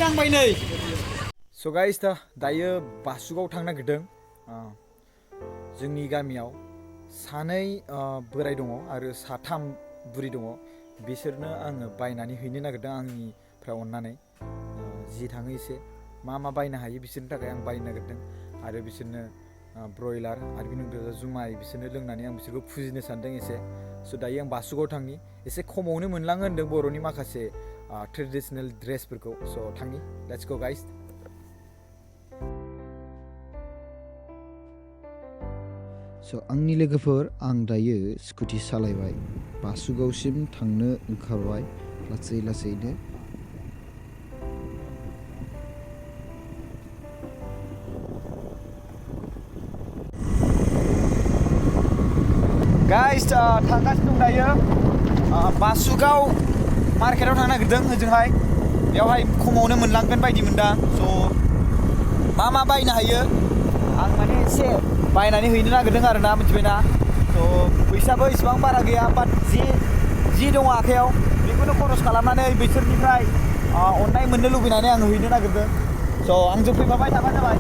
नांबाय नै स' गाइस दायो बासुगाव थांनो नागिरदों जोंनि गामियाव सानै बोराय दङ आरो साथाम बुरि दङ बिसोरनो आङो बायनानै हैनो नागिरदों आंनिफ्राय अननानै जि थाङो एसे मा बायनो हायो बिसोरनि थाखाय आं बायनो नागिरदों आरो बिसोरनो ब्रयलार आरो बिनि उनाव जुमाय बिसोरनो लोंनानै आं बिसोरखौ फुजिनो सानदों एसे स' दायो आं बासुगाव थांनि एसे खमावनो मोनलाङो होनदों बर'नि माखासे ट्रेडिशनेल ड्रेसफोरखौ स' थांनि लेट्स गो गाइस स' आंनि लोगोफोर आं दायो स्कुटि सालायबाय बासुगावसिम थांनो ओंखारबाय लासैनो गाइस थांगासिनो दं दायो बासुगाव मार्केटाव थांनो नागिरदों ओजोंहाय बेयावहाय खमावनो मोनलांगोन बायदि मोनदां स' मा बायनो हायो आं माने एसे बायनानै हैनो नागिरदों आरोना मिथिबायना स' फैसाबो इसेबां बारा गैया बाट जि दङ आखायाव बेखौनो खरस खालामनानै बिसोरनिफ्राय अननाय मोननो लुबैनानै आं हैनो नागिरदों स' आंजों फैफाबाय थाबानो जाबाय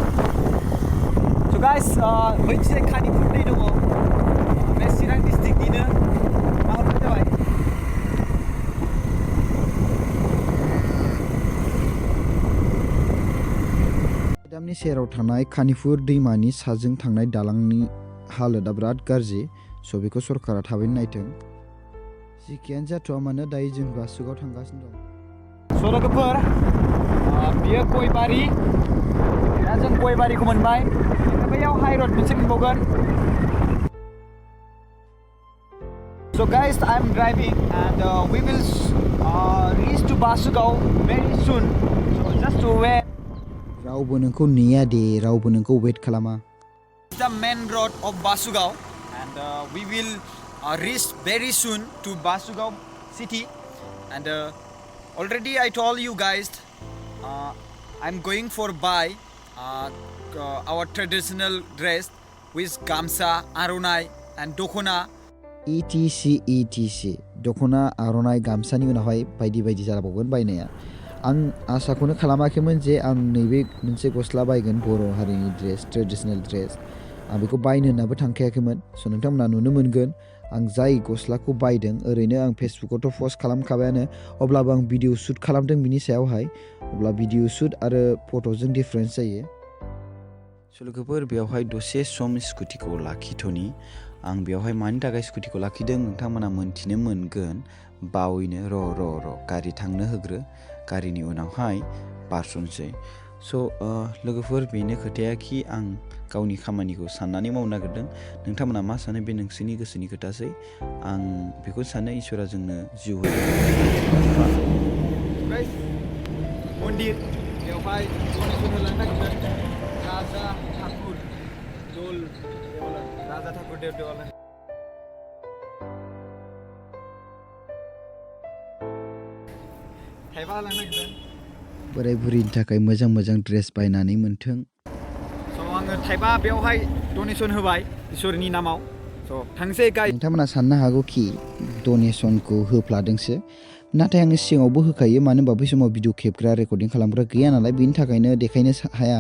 स' गाइस मोनसे खानिफुर दै दङ बे चिरां डिस्ट्रिक्टनिनो माबाफोर जाबाय दामनि सेराव थानाय खानिफुर दैमानि साजों थांनाय दालांनि हालोदा बिराद गाज्रि स' बेखौ सरकारा थाबैनो नायथों जिखियानो जाथ'आ मानो दायो जों बासुगाव थांगासिनो दं स' लोगोफोर बियो गयबारि दा जों गयबारिखौ मोनबाय बैयाव हाइरड मोनसे मोनबावगोन So guys, I'm driving and we will reach to Basugaon very soon. So just to wait. रावबो नोंखौ नेया दे रावबो नोंखौ वेट खालामा The main road of Basugaon and we will reach very soon to Basugaon city and already I told you guys I'm going for buy our traditional dress with gamsa, aronai and dokona. etc दख'ना आर'नाइ गामसानि उनावहाय बायदि जाबावगोन बायनाया आं आसाखौनो खालामाखैमोन जे आं नैबे मोनसे गस्ला बायगोन बर' हारिनि ड्रेस ट्रेडिशनेल ड्रेस आं बेखौ बायनो होननाबो थांखायाखैमोन स' नोंथांमोना नुनो मोनगोन आं जाय गस्लाखौ बायदों ओरैनो आं फेसबुकआवथ' पस्ट खालामखाबायानो अब्लाबो आं भिडिअ शुट खालामदों बिनि सायावहाय अब्ला भिडिअ शुट आरो फट'जों डिफारेन्स जायो स' लोगोफोर बेयावहाय दसे सम स्कुटिखौ लाखिथ'नि आं बेयावहाय मानि थाखाय स्कुटिखौ लाखिदों नोंथांमोना मोनथिनो मोनगोन बावैनो र' गारि थांनो होग्रो गारिनि उनावहाय बारस'नोसै स' लोगोफोर बेनो खोथाया कि आं गावनि खामानिखौ साननानै मावनो नागिरदों नोंथांमोना मा सानो बे नोंसोरनि गोसोनि खोथासै आं बेखौ सानो इसोरा जोंनो जिउ होयो मन्दिर बेवहाय गनेशनो लांनो नागिरदों राजा ठाकुर दल राजा ठाकुर देवालय थाइबा लांनो नागिरदों बोराय बुरिनि थाखाय मोजां ड्रेस बायनानै मोन्थों स' आङो थाइबा बेवहाय डनेसन होबाय इसोरनि नामाव स' थांसै गाइस नोंथांमोना साननो हागौ कि डनेसनखौ होफ्लादोंसो नाथाय आङो सिगाङावबो होखायो मानो होनबा बै समाव भिडिअ खेबग्रा रेकर्डिं खालामग्रा गैया नालाय बेनि थाखायनो देखायनो हाया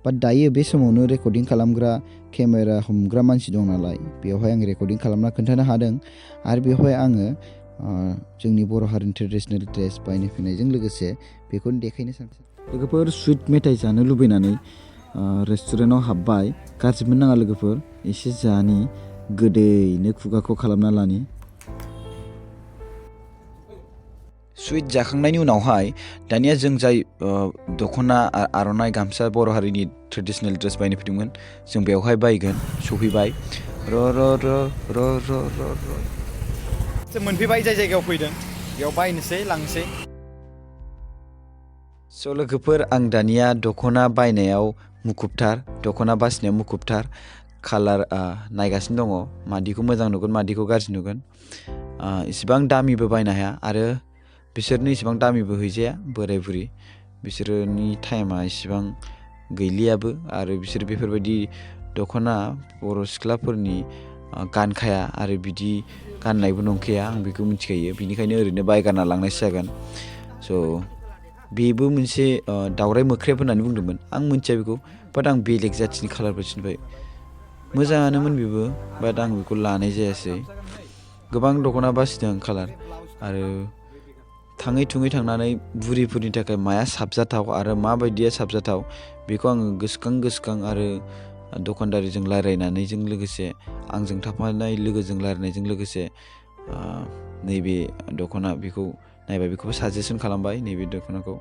बाट दायो बे समावनो रेकर्डिं खालामग्रा केमेरा हमग्रा मानसि दं नालाय बेवहाय आं रेकर्डिं खालामना खोन्थानो हादों आरो बेवहाय आङो जोंनि बर' हारिनि ट्रेडिशनेल ड्रेस बायनो फैनायजों लोगोसे बेखौनो देखायनो सानसै लोगोफोर सुइट मेथाइ जानो लुबैनानै रेस्टुरेन्टाव हाबबाय गाज्रि मोननाङा लोगोफोर एसे जानि गोदैनो खुगाखौ खालामना लानि सुइट जाखांनायनि उनावहाय दानिया जों जाय दख'ना आर'नाइ गामसा बर' हारिनि ट्रेडिशनेल ड्रेस बायनो फैदोंमोन जों बेवहाय बायगोन सफैबाय र मोनफैबाय जाय जायगायाव फैदों बेयाव बायनोसै लांनोसै स' लोगोफोर आं दानिया दख'ना बायनायाव मुखुबथार दख'ना बासिनायाव मुखुबथार कालार नायगासिनो दङ मादिखौ मोजां नुगोन मादिखौ गाज्रि नुगोन इसिबां दामिबो बायनो हाया आरो बिसोरनो इसिबां दामिबो हैजाया बोराय बुरि बिसोरनि टाइमा इसिबां गैलियाबो आरो बिसोर बेफोरबायदि दख'ना बर' सिख्लाफोरनि गानखाया आरो बिदि गाननायबो नंखाया आं बेखौ मिथिखायो बिनिखायनो ओरैनो बायगारना लांनायसो जागोन स' बेबो मोनसे दावराय मोख्रेब होननानै बुंदोंमोन आं मिथिया बेखौ बाट आं बेलेग जाथिनि कालारफोरनिफ्राय मोजाङानोमोन बेबो बाट आं बेखौ लानाय जायासै गोबां दख'ना बासिदों आं कालार आरो थाङै थुङै थांनानै बुरिफोरनि थाखाय माया साबजाथाव आरो माबायदिया साबजाथाव बेखौ आङो गोसोखां आरो दखानदारिजों रायज्लायनानैजों लोगोसे आंजों थाफानाय लोगोजों रायज्लायनायजों लोगोसे नैबे दख'ना बेखौ नायबाय बेखौबो साजेसन खालामबाय नैबे दख'नाखौ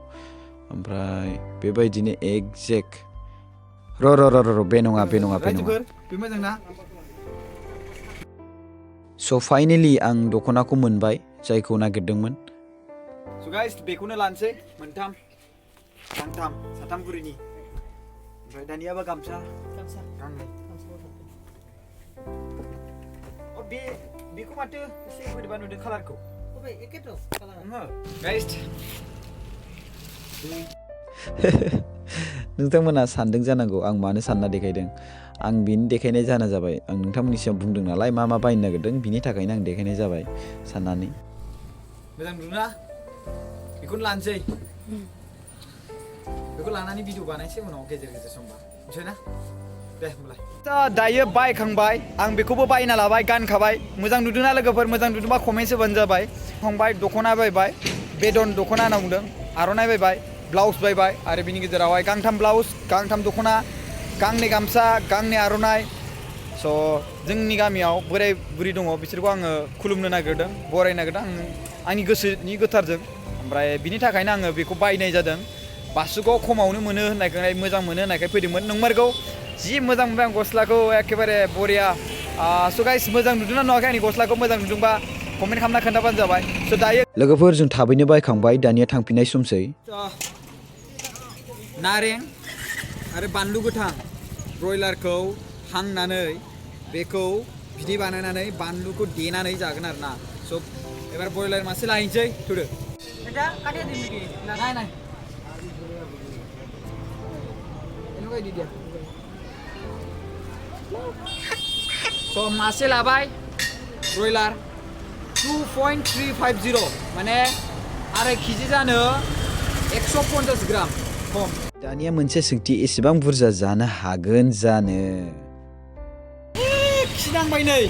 ओमफ्राय बेबायदिनो एक्जेक्ट र' बे नङा बे मोजां ना स' फाइनेलि आं दख'नाखौ मोनबाय जायखौ नागिरदोंमोन स' गाइस बेखौनो लानोसै मोनथाम गांथाम साथाम बुरिनि ओमफ्राय दानियाबा गामसा गांनै बेखौ माथो एसे बोरैबा नुदों कालारखौ गाइस नोंथांमोना सानदों जानांगौ आं मानो सानना देखायदों आं बिनि देखायनाय जाना जाबाय आं नोंथांमोननि सिगाङाव बुंदों नालाय मा बायनो नागिरदों बिनि थाखायनो आं देखायनाय जाबाय साननानै मोजां नुदोंना बेखौनो लानोसै बेखौ लानानै भिडिअ बानायसै उनाव गेजेर समबा मिथिबाय ना दे होमब्लाय दायो बायखांबाय आं बेखौबो बायना लाबाय गानखाबाय मोजां नुदोंना लोगोफोर मोजां नुदोंबा कमेन्ट्स होबानो जाबाय फंबाय दख'ना बायबाय बेदन दख'ना होनना बुंदों आर'नाइ बायबाय ब्लाउस बायबाय आरो बिनि गेजेरावहाय गांथाम ब्लाउस गांथाम दख'ना गांनै गामसा गांनै आर'नाइ स' जोंनि गामियाव बोराय बुरि दङ बिसोरखौ आङो खुलुमनो नागिरदों बरायनो नागिरदों आंनि गोसोनि गोथारजों ओमफ्राय बिनि थाखायनो आङो बेखौ बायनाय जादों बासुगाव खमावनो मोनो होननायखाय मोजां मोनो होननायखाय फैदोंमोन नंमारगौ जि मोजां मोनबाय आं गस्लाखौ एखेबारे बरिया स' गाइस मोजां नुदोंना नुवाखै आंनि गस्लाखौ मोजां नुदोंबा कमेन्ट खालामना खोन्थाबानो जाबाय स' दायो लोगोफोर जों थाबैनो बायखांबाय दानिया थांफिननाय समसै नारें आरो बानलु गोथां ब्रयलारखौ हांनानै बेखौ बिदै बानायनानै बानलुखौ देनानै जागोन आरो ना स' एबार ब्रयलार मासे लायनोसै थुदो स' मासे लाबाय ब्रयलार 2.350 माने आराय केजि जानो 150 ग्राम खम दानिया मोनसे सोंथि एसेबां बुरजा जानो हागोन जानो खिनांबाय नै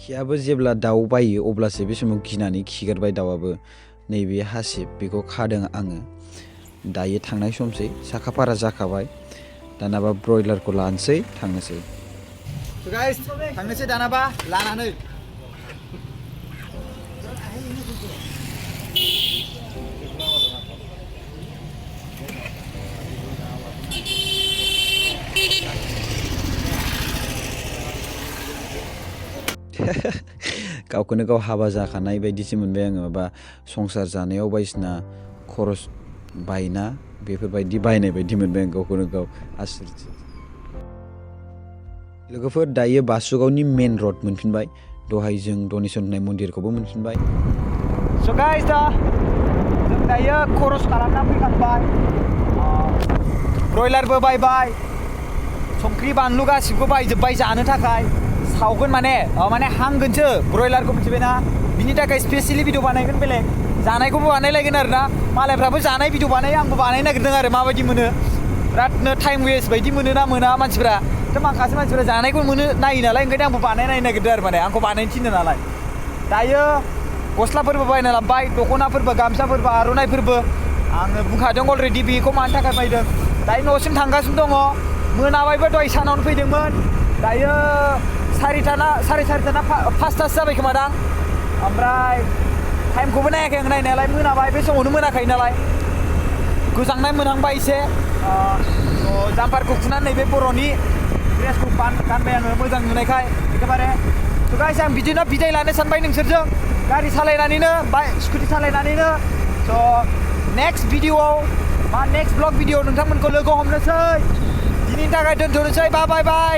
खियाबो जेब्ला दाउ बायो अब्लासो बे समाव गिनानै खिगारबाय दाउआबो नैबे हासिब बेखौ खादों आङो दायो थांनाय समसै साखाफारा जाखाबाय दानाबा ब्रयलारखौ लानोसै थांनोसै गाइस थांनोसै दानाबा लानानै गावखौनो गाव हाबा जाखानाय बायदिसो मोनबाय आङो माबा संसार जानायाव बायदिसिना खरस बायना बेफोरबायदि बायनाय बायदि मोनबाय आं गावखौनो गाव आसुरित लोगोफोर दायो बासुगावनि मेन रड मोनफिनबाय दहाय जों डनेसन होनाय मन्दिरखौबो मोनफिनबाय स' गाइस दा जों दायो खरस खालामना फैखांबाय ब्रयलारबो बायबाय संख्रि बानलु गासिबो बायजोब्बाय जानो थाखाय सावगोन माने हांगोनसो ब्रयलारखौ मिथिबायना बिनि थाखाय स्पेसियेलि भिडिअ बानायगोन बेलेग जानायखौबो बानायलायगोन आरो ना मालायफ्राबो जानाय भिडिअ बानायो आंबो बानायनो नागिरदों आरो माबायदि मोनो बिरादनो टाइम वेस्ट बायदि मोनो ना मोना मानसिफ्रा माखासे मानसिफ्रा जानायखौ मोनो नायो नालाय ओंखायनो आंबो बानायनो नागिरदों आरो माने आंखौ बानायनो थिनो नालाय दायो गस्लाफोरबो बायना लाबोबाय दख'नाफोरबो गामसाफोरबो आर'नाइफोरबो आङो बुंखादों अलरेडि बेखौ मानि थाखाय बायदों दायो न'सिम थांगासिनो दङ मोनाबायबो दहाय सानावनो फैदोंमोन दायो साराय सारिथा ना 5थासो जाबाय खोमा दां ओमफ्राय टाइमखौबो नायाखै आं नायनायालाय मोनाबाय बे समावनो मोनाखै नालाय गोजांनाय मोनहांबाय एसे जाम्पारखौ खुनानै नैबे बर'नि ड्रेसखौ गानबाय आङो मोजां नुनायखाय एखेबारे थ' गाइस आं बिदिनो बिदाय लानो सानबाय नोंसोरजों गारि सालायनानैनो स्कुटि सालायनानैनो स' नेक्स्ट भिडिअ'आव नेक्स्ट ब्लग भिडिअ' नोंथांमोनखौ लोगो हमनोसै दिनैनि थाखाय दोनथ'नोसै बाय